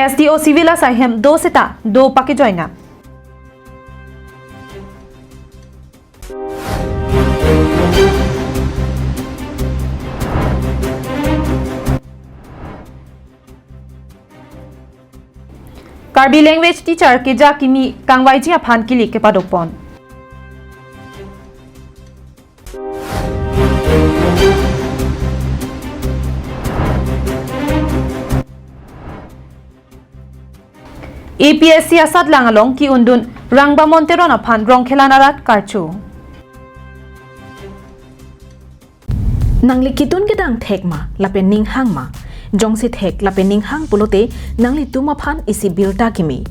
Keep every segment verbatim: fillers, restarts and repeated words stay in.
S D O civil asai hem do seta do pakejoinang. Karbi language teacher keja kimi kangvaiji aphan kilik kepadopon. A P S C asatlang along ki-undun Rangbamon Teron aphan Rongkhelan arat karcho. Nangli kitun kedang thek ma, lapen ninghang ma? Jongsi thek lapen ninghang pulote nanglitum aphan isi birta kimi.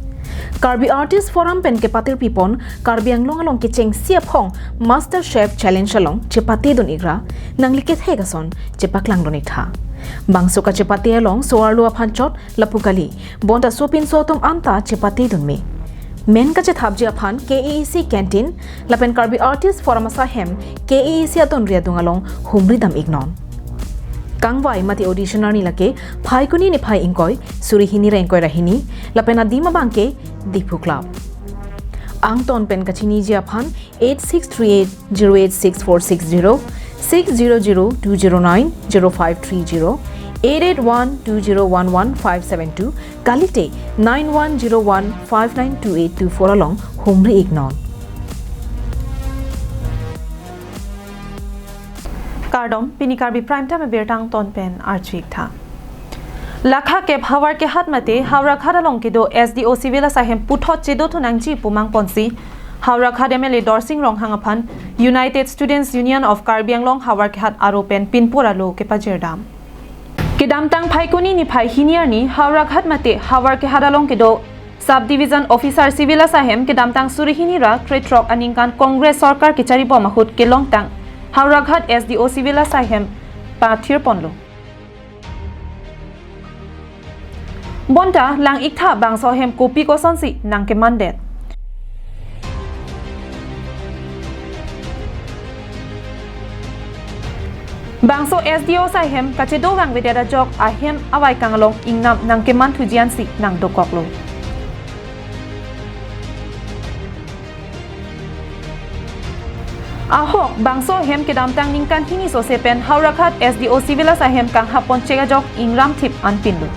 Karbi Artist Forum pen kepatirpipon Karbi Anglong along kechengsi aphong Master Chef Challenge along chepatedun ikra, nangli kethek ason chepaklangdun iktha. Bangso kachepate along so-arlo aphan chot lapu kali, bonta sopinso atum anta chepatedun me. Men kachethapji aphan K A A C canteen lapen Karbi Artist Forum asai hem K A A C atonri adung along humri dam iknon. Kangvai mate audition arni lake Phaikuni niphai ingkoi, suri hini ra ingkoi ra hini, lapen adim abangke Diphu Club. Angton pen kachiniji aphan eight six three eight zero eight six four six zero, six zero zero two zero nine zero five three zero, eight eight one two zero one one five seven two, kalite nine one zero one five nine two eight two four along humri iknon. Kardom, pini Karbi Prime Time abirta angton pen arju iktha. Lakha kep Howraghat mate Howraghat along kedo S D O civil asai hem puthot chedothunangji pu mangponsi Howraghat M L A Dorsing Ronghang aphan United Students Union of Karbi Anglong Howraghat aro pen pinpur alo kepajirdam. Kedamtang Phaikuni niphai hini arni Howraghat mate Howraghat along kedo Sub Division Officer civil asai hem kedamtang suri hini ra krethrok aningkan Congress sorkar kecharibom ahut kelongtang Howraghat S D O civil asai hem pathirponlo. Bonta lang iktha bangso hem kopi kosonsi nangkemandet. Bangso S D O asai hem kachedo vangvedet ajok ahem avaikang along ingnam nangkemanthuji ansi nangdokoklo. Ahok bangso ahem kedamtang ningkan hini sose pen Howraghat S D O civil asai hem kanghapon chek ajok ingram thip anpinlo.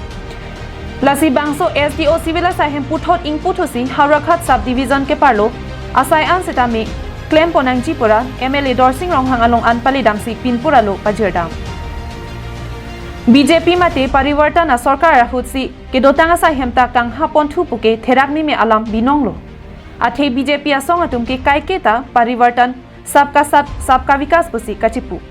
Lasi bangso S D O civil asai hem puthot ingputhusi Howraghat Sub Division keparlo asai an setame klemponangji pura M L A Dorsing Ronghang along an palidamsi pinpur alo pajirdam. B J P mate Parivartan asorkar ahutsi kedotang asai hem ta kanghaponthu puke therak meme alam binonglo. Athe B J P asong atum ke kaiketa Parivartan Sabka Saath Sabka Vikas pusi kachipu.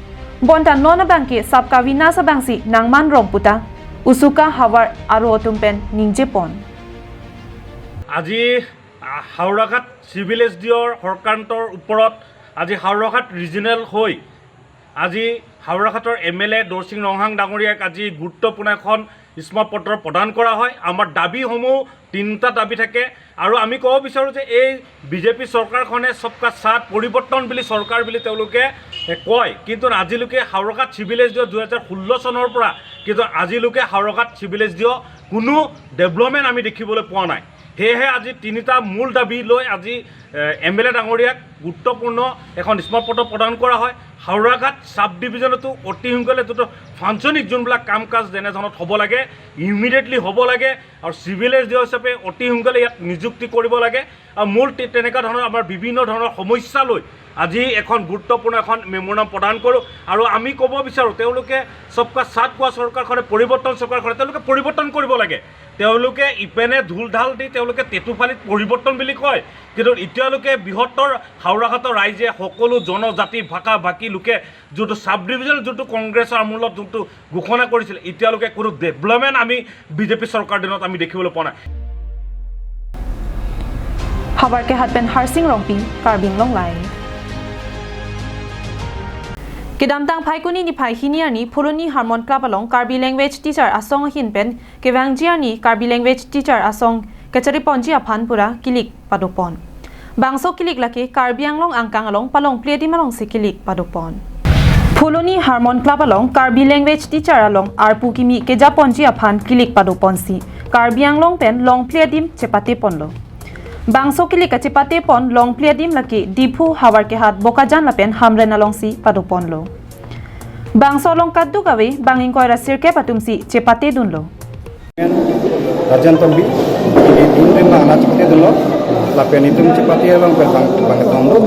Bonta non abangke Sabka Vinash abangsi nangmanrong puta Usuka havar aro atum pen ningjepon. আজি, আহ, Howraghat civil S D অ'ৰ হৰকান্তৰ ওপৰত আজি হাওৰাঘাট ৰিজনেল হৈ আজি হাওৰাঘাটৰ M L এ দৰসিং ৰংহাং ডাঙৰীয়াক আজি গুৰুত্বপূৰ্ণ এখন স্মাৰক পত্ৰ প্ৰদান কৰা হয়। আমাৰ দাবীসমূহ তিনিটা দাবী থাকে আৰু আমি ক'ব বিচাৰোঁ যে এই বি জে পি চৰকাৰখনে সবকা সাথ পৰিৱৰ্তন বুলি চৰকাৰ বুলি তেওঁলোকে, এ, কয়, কিন্তু আজিলৈকে হাওৰাঘাট চিভিল এছ ডি অ' দুহেজাৰ ষোল্ল চনৰ পৰা, কিন্তু আজিলৈকে হাওৰাঘাট চিভিল এছ ডি অ' কোনো ডেভেলপমেণ্ট আমি দেখিবলৈ পোৱা নাই। সেয়েহে আজি তিনিটা মূল দাবী লৈ আজি, এ, এম এল এ ডাঙৰীয়াক গুৰুত্বপূৰ্ণ এখন স্মাৰক পত্ৰ প্ৰদান কৰা হয়। হাওৰাঘাট ছাব ডিভিজনতো অতি সোনকালে যিটো ফাংচনিং যোনবিলাক কাম কাজ যেনেধৰণত হ'ব লাগে, ইমিডিয়েটলি হ'ব লাগে আৰু চিভিল এছ ডি অ' হিচাপে অতি সোনকালে ইয়াত নিযুক্তি কৰিব লাগে। আৰু মূল তে-, তেনেকুৱা ধৰণৰ আমাৰ বিভিন্ন ধৰণৰ সমস্যা লৈ আজি এখন গুৰুত্বপূৰ্ণ এখন মেমৰেণ্ডাম প্ৰদান কৰোঁ। আৰু আমি ক'ব বিচাৰোঁ, তেওঁলোকে সবকা সাথ কোৱা চৰকাৰখনে, পৰিৱৰ্তন চৰকাৰখনে, তেওঁলোকে পৰিৱৰ্তন কৰিব লাগে। তেওঁলোকে ইপেনে ঢোল ঢাল দি তেওঁলোকে টেটু ফালিত পৰিৱৰ্তন বুলি কয়, কিন্তু এতিয়ালৈকে বৃহত্তৰ হাওৰাঘাটৰ ৰাইজে সকলো জনজাতি ভাষা ভাষী লোকে যোনটো ছাব ডিভিজন, যোনটো কংগ্ৰেছৰ আমোলত যোনটো ঘোষণা কৰিছিল, এতিয়ালৈকে কোনো ডেভেলপমেণ্ট আমি বি জে পি চৰকাৰ দিনত আমি দেখিবলৈ পোৱা নাই। Howraghat pen Harsing Rongpi, Karbi Anglong Live. Kedamtang Phaikuni niphai hini arni Phuloni Harmon Club along Karbi Language Teacher Asong ahin pen kevangji arni Karbi Language Teacher Asong kachariponji aphan pura kilik padopon. Bangso kilik lake Karbi Anglong angkang along palong ple adim alongsi kilik padopon. Phuloni Harmon Club along Karbi Language Teacher along arpu kimi kejaponji aphan kilik padoponsi Karbi Anglong pen longphli adim chepate ponlo. Bangso kili kachepate pon longphli adim lake Diphu, Howraghat, Bokajan lapen Hamren alongsi pado ponlo. Bangso along kadokave bang ingkoi ra sirkep atumsi chepate dunlo. Rajen Tokbi, ini dun rin bang ana chepate dunlo, lapen itum chepate along pen bang, bang ketong do.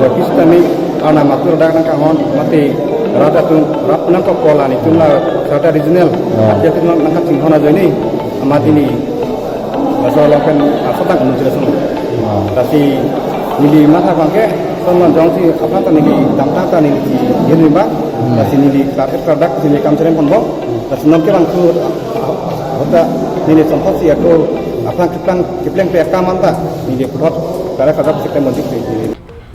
Jadi kami ana matur dak nangkanghon mati rata tu rap nang kok kolan itum la rata regional. Ah. Aja itum nangkachinghon ajoine amat ini. Bangso along pen asal tang kamu jelas semua. Ah. Lasi neli matha bangke, son non jongsi apa ta neli damtha ta neli di, di rin bang. Hmm. Lasi neli kaket kadak neli kam chereng ponbom. Lasi non ke bang tu, ah, ah, hota neli sempat si aku apa keplang, keplang pe kam anta neli pulot kadak kadak si klem bondik si.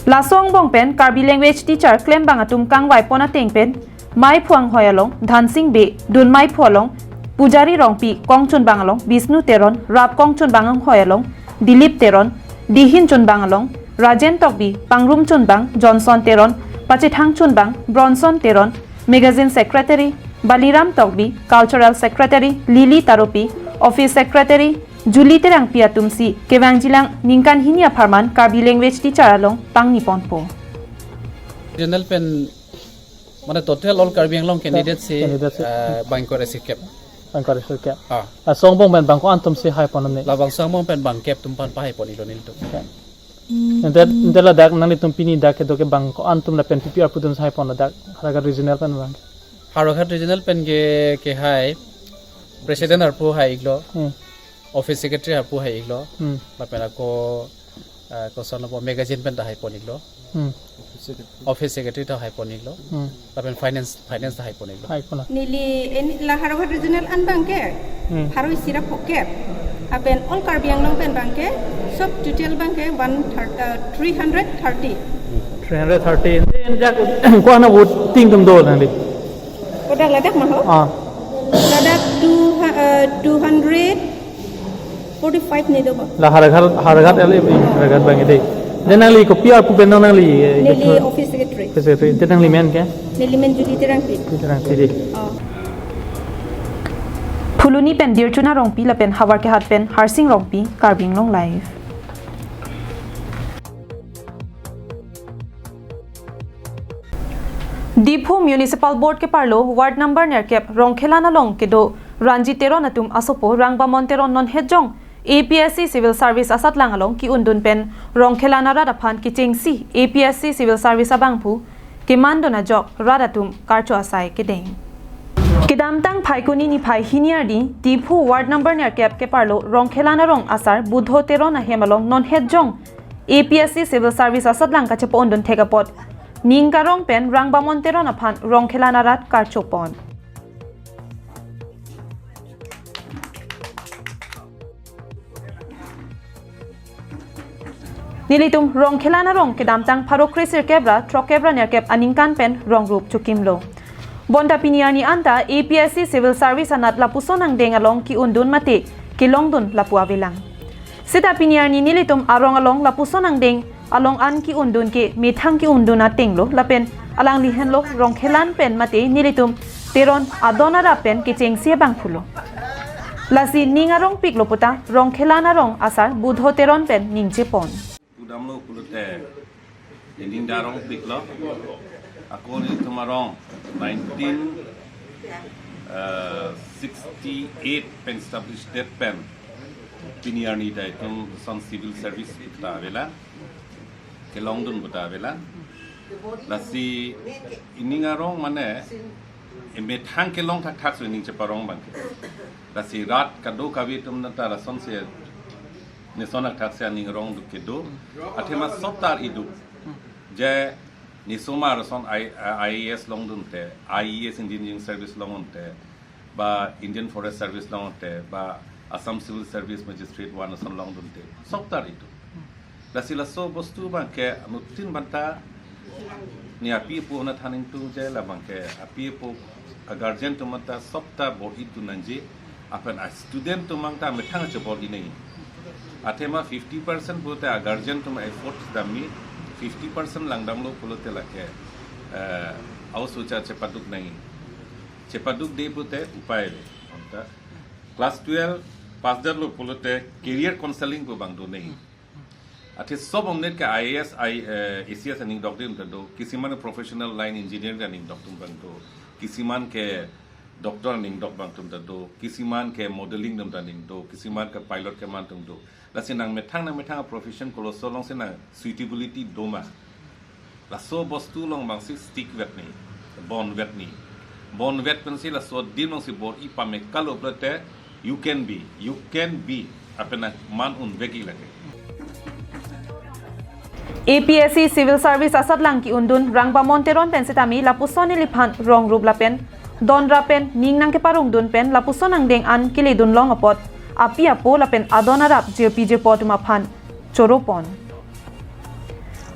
Laso angbong pen Karbi language teacher klembang atum kangvai pon ateng pen Maiphu anghoi along Dhansing Bey, Dunmaiphu along Pujari Rongpi, Kongchunbang along Bishnu Teron, Rap Kongchunbang anghoi along Dilip Teron, Dihin Chunbang along Rajen Tokbi, Pangrum Chunbang Johnson Teron, Pachethang Chunbang Bronson Teron, Magazine Secretary Baliram Tokbi, Cultural Secretary Lily Taropi, Office Secretary Julie Terangpi atumsi kevangjilang ningkan hini apharman Karbi language teacher along pangni ponpo. Regional pen, mane total all Karbi Anglong candidate si, candidate si, eh, bang ingkoi ra sirkep. Bang ingkoi ra sirkep. Ah. Laso angbong pen bang ko-an atumsi hai pon ne? Labangso angbong pen bang kep atum aphan pahai pon-iklo nelitum. Okay. Ente, ente ladak nanglitum pini dak kedo ke bang ko-an atum lapen P P R pu atumsi hai pon ladak Howraghat regional pen bang? Howraghat regional pen ke, kehai President arpu hai-iklo. Hmm. Office Secretary arpu hai-iklo. Hmm. Lapen ako, ah, koson lapu magazine pen ta hai pon-iklo. Hmm. Office Secretary ta hai pon-iklo. Hmm. Lapen finance, finance ta hai pon-iklo. Hai pon. Neli en la Howraghat regional an bangke. Hmm. Pharo isi ra phokep. Lapen all Karbi Anglong pen bangke, sob total bangke one thirty, uh, three hundred thirty. Three hundred thirty. Ente, ente ko-an a voting atum do nangli? Kodak ladak ma ho? Ah. Ladak two, uh, two hundred forty-five ne do ba? La Howraghat, Howraghat ele, Howraghat bang ede. Ente nangli kopi arpu pen nangli, eh, neli ko-, office secretary. Office secretary. Ente nangli men ke? Neli men Julie Terangpi. Julie Terangpi dei. Oh. Phuloni pen Dirchuna Rongpi lapen Howraghat pen Harsing Rongpi, Karbi Anglong Live. Diphu Municipal Board keparlo ward number nerkep Rongkhelan along kedo Ranjit Teron atum asopo Rangbamon Teron non hetjong A P S C Civil Service asatlang along ki-undun pen Rongkhelan arat aphan kechengsi A P S C Civil Service abangphu kemandun ajok rat atum karcho asai kedeng. Kedamtang Phaikuni niphai hini arni Diphu ward number nerkep keparlo Rongkhelan arong asar Budho Teron ahem along non hetjong A P S C Civil Service asatlang kachepa-undun thek apot ning karong pen Rangbamon Teron aphan Rongkhelan arat karcho pon. Nelitum Rongkhelan arong kedamtang pharo kresirkep ra throkkep ra nerkep aningkan pen rong rup chokimlo. Bonta pini arni anta A P S C Civil Service anat lapuson angdeng along ki-undun mate kelongdun lapu avelang. Seta pini arni nelitum arong along lapuson angdeng along an ki-undun ke methang ki-undun atenglo lapen alangli henlo Rongkhelan pen mate nelitum Teron adon arap pen kechengsi abangphulo. Lasi ning arongpiklo puta Rongkhelan arong asar Budho Teron pen ningje pon. Pudamlo pulote ining da arongpiklo. Ako nelitum arong nineteen, eh, sixty-eight pen establish det pen pini arni ta itum son civil service ta avelang. Kelongdun puta avelang. Lasi ining arong mane emethang kelong thakthak so ining cheparong abangke. Lasi rat kadokave atum nata lasonsi neson thakthak si aning arong duk kedo. Athema sob ta ri-iduk. Je nesomar ason I, I A S longdunte, I E S Indian Engineering Service longdunte, ba Indian Forest Service longdunte, ba Assam Civil Service Magistrate one ason longdunte, sob ta ri-iduk. Lasi laso bostu abangke anuttin banta ne api apo na than ingtung je labangke api apo a guardian atum ta sob ta bor-idun nangji, aphan a student atum ta methang chebor-i nangji. Athema fifty percent pulote a guardian atum effort damji, fifty percent langdamlo pulote lake, eh, ausucha chepaduk nangji. Chepaduk de pulote upai le. Anta class twelve Pastor lo pulote career counseling pu abang do nangji. Athe sob amonit ke I A S, I, eh, A C S aning dok atum ta do, kisiman professional line engineering aning dok atum abang do, kisiman ke doctor aning dok abang atum ta do, kisiman ke modeling atum ta aning do, kisiman ke pilot keman atum do. Lasi nangmethang nangmethang profession koloso alongsi nang suitability do ma. Laso bostu along abangsi stick vet nangji, bond vet nangji. Bond vet pensi laso adim alongsi bor-i pame kalo pulote, you can be, you can be, apenang man unvek-ik lake. A P S C Civil Service asatlang ke-undun Rangbamon Teron pen sitame lapuson neliphan rong rup lapen donra pen ning nangkeparongdun pen lapuson angdeng an keledun long apot api apo lapen adon arap jirpi jirpo atum aphan choro pon.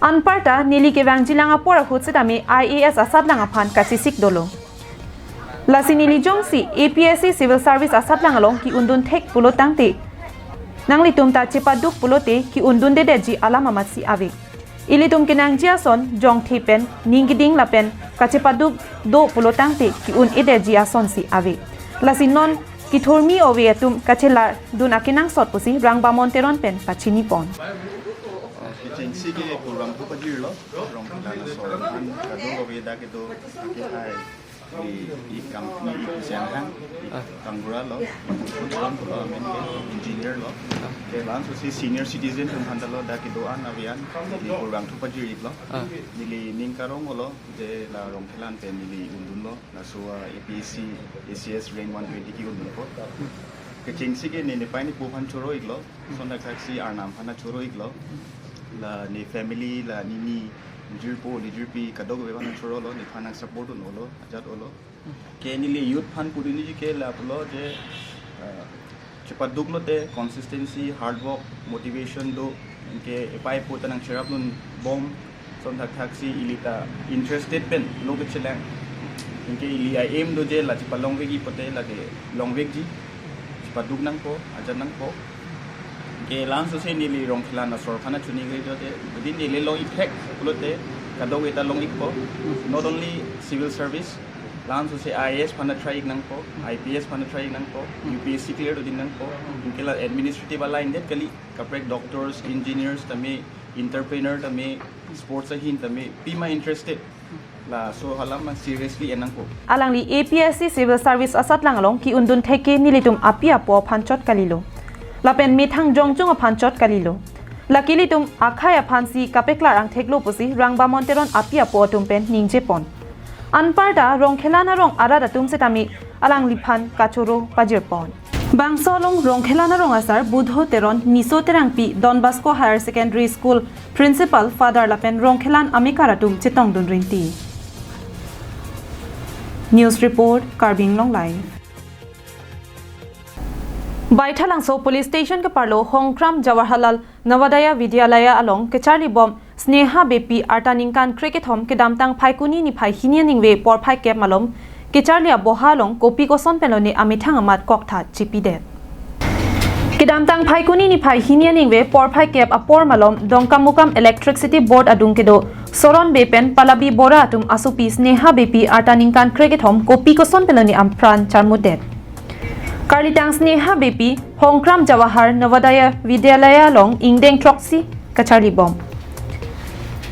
Anparta neli kevangjilang apor ahut sitame I A S asatlang aphan kachesik dolo. Lasi neli jongsi A P S C Civil Service asatlang along ke-undun thek pulo tangte, nanglitum ta chepaduk pulote ke-undundedetji alam amatsi ave. Ilitum kenangji ason jongthe pen ning keding lapen kachepaduk do pulo tangte ke-un-edetji asonsi ave. Lasi non kethurmi ove atum kachelardun akenangsot pusi Rangbamon Teron pen pachini pon. Kechengsi ke kurang tu pajirlo, rong kita na so kan kado ove dak itu ake hai. I, i company i siang kan, i Ah. Kanggura lo, i Kanggura lo, amen ke engineer lo. Ah. Ke lason si senior citizen atum aphan ta lo, dak kedo-an avi-an, i kurang tu pajir-iklo. Ah. Neli ning karong lo, je la Rongkhelan pen neli undunlo, laso A P S C, A C S rank one twenty ke undunpo. Kechengsi ke ne, nepei nepo aphan choro-iklo, lason dak thaksi arnam aphan choro-iklo. La ne family, la nini jirpo, ne jirpi, kadokave aphan chorolo, nephan nang support unlo, ajat olo. Ke neli youth aphan pudunji ke lapulo je, ah, chepaduk lote consistency, hard work, motivation do, anke epei po ta nang cherapdun bom, lason dak thaksi ili ta interested pen lo kechelang. Anke ili a-aim do je la chepalongvek-ik pote lake longvekji, chepaduk nangpo, ajat nangpo. Ke lason si neli Rongkhelan asor aphan choningri dote, jodi neli long-ik thek pulote, kadokave ta long-ikpo, not only civil service, lason si I A S aphan try-ik nangpo, I P S aphan try-ik nangpo, U P S C clear dodin nangpo, anke la administrative line det kali, kaprek doctors, engineers tame, entrepreneur tame, sports ahin tame, pima interested. Laso alam ma seriously en nangpo. Alangli A P S C Civil Service asatlang along ke-undun thek ke nelitum api apo aphan chot kalilo. Lapen methang jongjong aphan chot kalilo. Lake ilitum akhei aphansi kapeklar angtheklo pusi Rangbamon Teron api apo atum pen ningje pon. Anparta Rongkhelan arong arat atum sitame alangliphan kachoro pajir pon. Bangso along Rongkhelan arong asar Budho Teron, Niso Terangpi, Don Bosco Higher Secondary School Principal, Father lapen Rongkhelan amekar atum chetongdun rinti. News report, Karbi Anglong Live. Baithalangso Police Station keparlo Hongkram Jawaharlal Navodaya Vidyalaya along kecharli bom Sneha Beypi arta ningkan krekethom kedamtang Phaikuni niphai hini aningve porphai kep malom kecharli aboha along kopi koson penlone amethang amat koktha chipidet. Kedamtang Phaikuni niphai hini aningve porphai kep apor malom Dongkamukam Electricity Board adung kedo Soron Bey pen Palabi Bora atum asopi Sneha Beypi arta ningkan krekethom kopi koson penlone apran charmutdet. Karlitang Sneha Beypi Hongkram Jawahar Navodaya Vidyalaya along ingdeng throksi kacharli bom.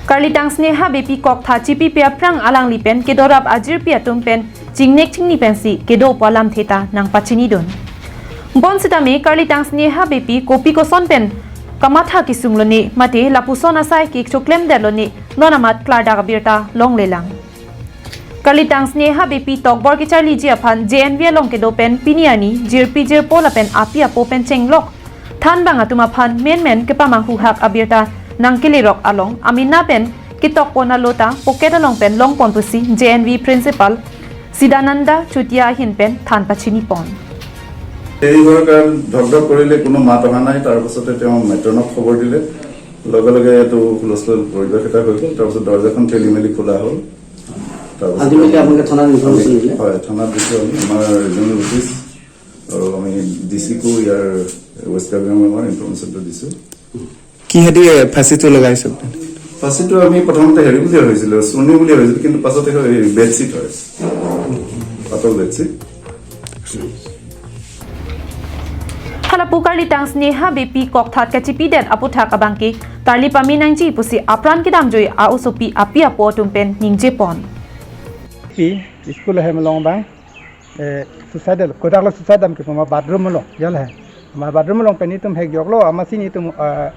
Karlitang Sneha Beypi koktha chipipe aphrang alangli pen kedorap ajirpi atum pen chingnek chingni pensi kedo pu alamthe ta nangpachinidun. Bonsitame karlitang Sneha Beypi kopi koson pen kamatha kesung lone mate lapuson asai kechoklemdet lone non amat klardak abirta longlelang. Karlitang Sneha Beypi tokbor kecharliji aphan J N V along kedo pen pini arni jirpi jirpo lapen api apo pen chenglok thanbang atum aphan menmen kepamanghuhak abirta nangkelerok along amena pen ketokpon alo ta pocket along pen longpon pusi J N V Principal Sidananda Chutia ahin pen than pachini pon. এই ঘৰ কাৰণ ধক ধক কৰিলে কোনো মাত অহা নাই। তাৰ পাছতে তেওঁ মেট্ৰনক খবৰ দিলে, লগে লগে এইটো হুলস্থুল পৰিৱেশ এটা হৈ গ'ল। তাৰপিছত দৰ্জাখন ঠেলি মেলি খোলা হ'ল। তাৰপিছত আজিলৈকে আপোনালোকে থানাত ইনফৰমেশ্যন দিলে? হয়, থানাত দিছোঁ আমি। আমাৰ ৰিজনেল অফিচ আৰু আমি ডি চিকো ইয়াৰ ৱেষ্ট কাৰ্বি আংলঙৰ ইনফৰমেশ্যনটো দিছোঁ। কিহেদি ফাঁচীটো লগাইছে আপুনি? ফাঁচীটো আমি প্ৰথমতে হেৰি বুলি ভাবিছিলোঁ, চুৰ্ণি বুলি ভাবিছিলোঁ, কিন্তু পাছত এইটো হেৰি বেডশ্বীট হয়, পাতল bedsheet. Hala Karlitang Sneha Beypi kokthat kachipidet aputhak abangke tarli pame nangji pusi apran kedamjui a-osopi api apo atum pen ningjepon. Pi school hem along abang, eh, suicide lo, kodak lo suicide dam ke puma bathroom along, jal he. Ma bathroom along pen itum hek jok lo, amatsi itum, eh,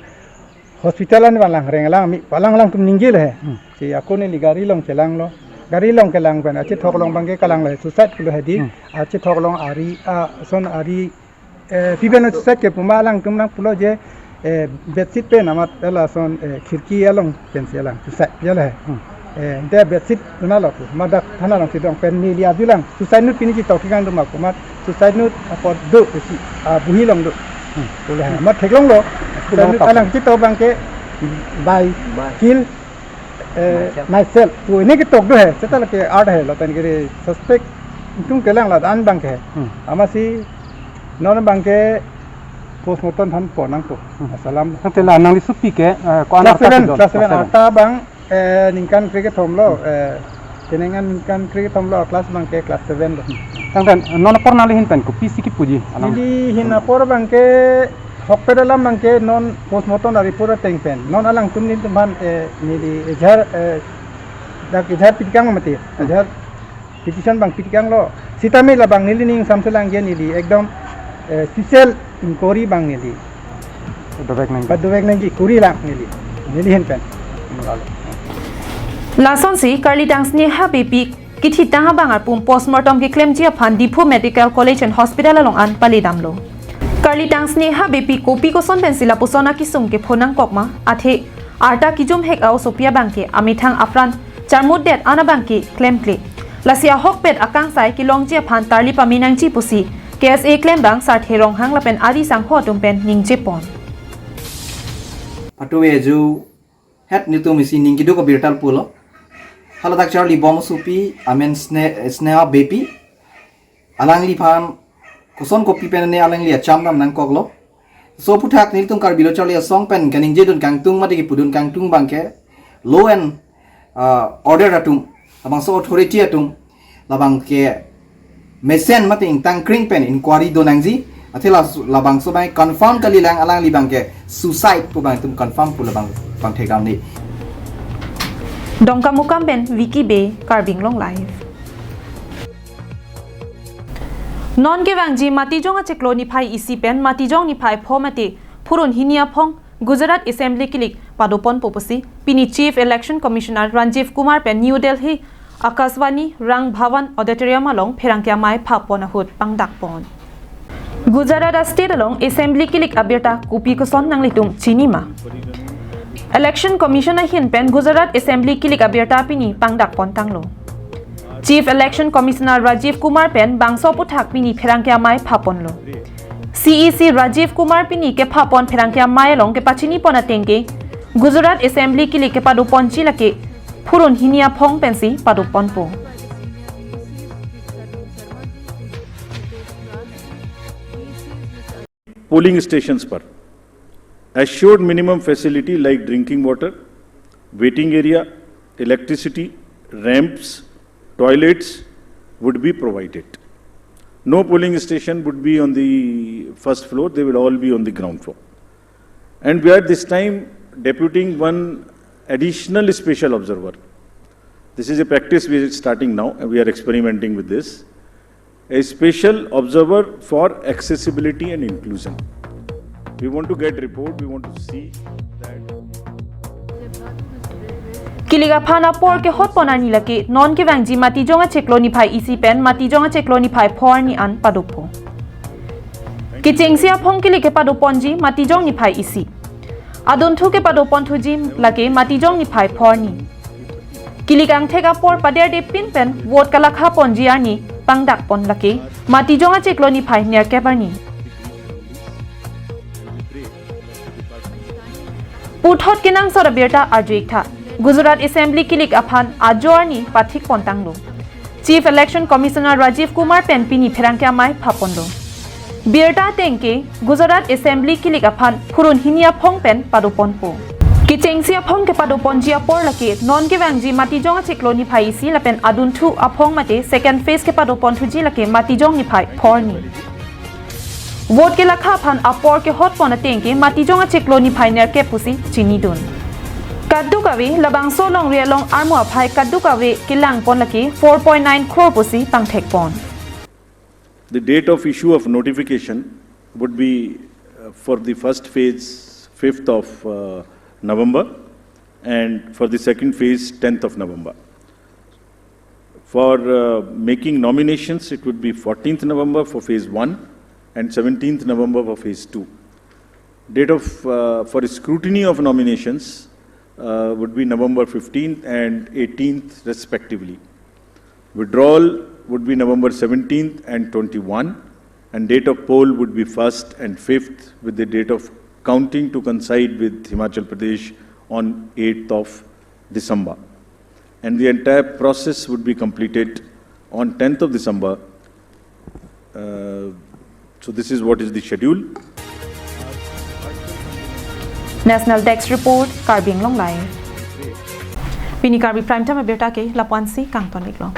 hospital an valang reng lang mi, valang lang atum ningje le he. Hmm. Si ako neli gari along chelang lo. Gari along kelang pen, achethok along abangke kalang lo he, suicide pulo he di. Hmm. Achethok along ari, ah, son ari, eh, piben suicide ke puma alangtum nangpulo je, eh, bedsheet pen amat ela son, eh, khirki along pensi alang suicide, jal he. Hmm. Eh, ante bedsheet tuna lo pu, madak thana along si dong pen neli arjulang. Suicide note pini chetok thekang doma pu amat suicide note apot do si, ah, bohi along do. Hmm. Pulo he. Amat theklong lo. Suicide note alang chetok abangke by kill, eh, myself. Pu ini ketok do he. Seta lake art he lapen kiri suspect itum kelang la an abangke he. Hmm. Amatsi non abangke postmortem aphan pon nangpo. Hmm. Asalam. Tangte la nangli sopi ke, eh, ko-an class arta seven, kedo? Class seven. Class seven. Arta abang, eh, ningkan krekethom lo, eh, kenengan ningkan krekethom lo, class abangke class seven lo. Tangte non apor nangli ahin pen kopisi kipuji alang? Neli ahin apor abangke hokpet alam abangke non postmortem a-report ateng pen. Non alangtum nelitum aphan, eh, neli ejhar, eh, dak ejhar pitikang mati. Ejhar petition abang pitikang lo. Sitame labang neli ning samselang je neli ekdom, eh, special inquiry abang neli padovek nangji. Padovek nangji kuri lang neli. Neli ahin pen. Lasonsi Karlitang Sneha Beypi kithitang abang arpum postmortem keklemji aphan Diphu Medical College and Hospital along an paledamlo. Karlitang Sneha Beypi kopi koson pensi lapuson akesung kepho nangkok ma, athe arta kejum hek a-osopi abangke amethang apran charmutdet an abangke klemkle. Lasi ahokpet akangsai kelongji aphan tarli pame nangji pusi K S A klembang Sarthe Ronghang lapen ari sangho atum pen ningjepon. Patuwe ju het nelitum isi ning keduk abirta pulo. Haladak charlibom osopi amen Sne-, Sneha Beypi. Alangliphan koson kopi pen ne alangli acham dam nangkoklo. So aputhak nelitum Karbi Lo Charli Asong pen kaningjedun kangtung mate kepudun kangtung abangke law and, ah, order atum, labangso authority atum, labangke mesen mate ingtang kring pen inquiry do nangji, athe la, labangso abang confirm kalilang alangli abangke suicide pu abang itum confirm pu labang pangthekdam ni. Dongkamukam pen Vicky Bey, Karbi Anglong Live. Non kevangji Matijong achiklo niphai isi pen Matijong niphai pho mate phurun hini aphong Gujarat Assembly kilik padoponpo pusi pini Chief Election Commissioner Rajiv Kumar pen New Delhi Akashvani Rang Bhavan Auditorium along pherangke amei phapon ahut pangdakpon. Gujarat a-state along Assembly kilik abirta kopi koson nanglitum chini ma? Election Commission ahin pen Gujarat Assembly kilik abirta pini pangdakpon tanglo. Chief Election Commissioner Rajiv Kumar pen bangso aputhak pini pherangke amei phaponlo. C E C Rajiv Kumar pini kephapon pherangke amei along kepachinipon atengke Gujarat Assembly kilik kepadoponji lake phurun hini aphong pensi padoponpo. Polling stations पर assured minimum facility like drinking water, waiting area, electricity, ramps, toilets would be provided. No polling station would be on the first floor, they will all be on the ground floor. And we are this time deputing one additional special observer. This is a practice we are starting now, and we are experimenting with this. A special observer for accessibility and inclusion. We want to get report, we want to see that. Kilik aphan apor kehotpon arni lake non kevangji Matijong achiklo niphai isi pen Matijong achiklo niphai pho arni an padopo. Kechengsi aphong kilik kepadoponji Matijong niphai isi. Adunthu kepadoponthuji lake Matijong niphai pho arni. Kilik angthek apor paderdepin pen vote kalakhaponji arni pangdakpon lake Matijong achiklo niphai nerkep arni. Puthot kenangsot abirta arju-ik tha. Gujarat Assembly kilik aphan ajo arni pathikpon tanglo. Chief Election Commissioner Rajiv Kumar pen pini pherangke amei phaponlo. Birta atengke Gujarat Assembly kilik aphan phurun hini aphong pen padoponpo. Kechengsi aphong kepadoponji apor lake non kevangji Matijong achiklo niphai isi lapen adunthu aphong mate second phase kepadoponthuji lake Matijong niphai pho arni. Vote kelakha aphan apor kehotpon ateng ke Matijong achiklo niphai nerkep pusi chinidun. Kadokave labangso longri along armu aphai kadokave kelangpon lake four point nine crore pusi pangthekpon. The date of issue of notification would be uh, for the first phase fifth of uh, November and for the second phase tenth of November. For uh, making nominations, it would be fourteenth November for phase one and seventeenth November for phase two. Date of uh, for scrutiny of nominations uh, would be November fifteenth and eighteenth respectively. Withdrawal would be November seventeenth and twenty-one, and date of poll would be first and fifth, with the date of counting to coincide with Himachal Pradesh on eighth of December. And the entire process would be completed on tenth of December. Uh, so this is what is the schedule. National Desk Report, Karbi Anglong Live. Pini Karbi Prime Time abirta ke lapu-ansi kangton iklo.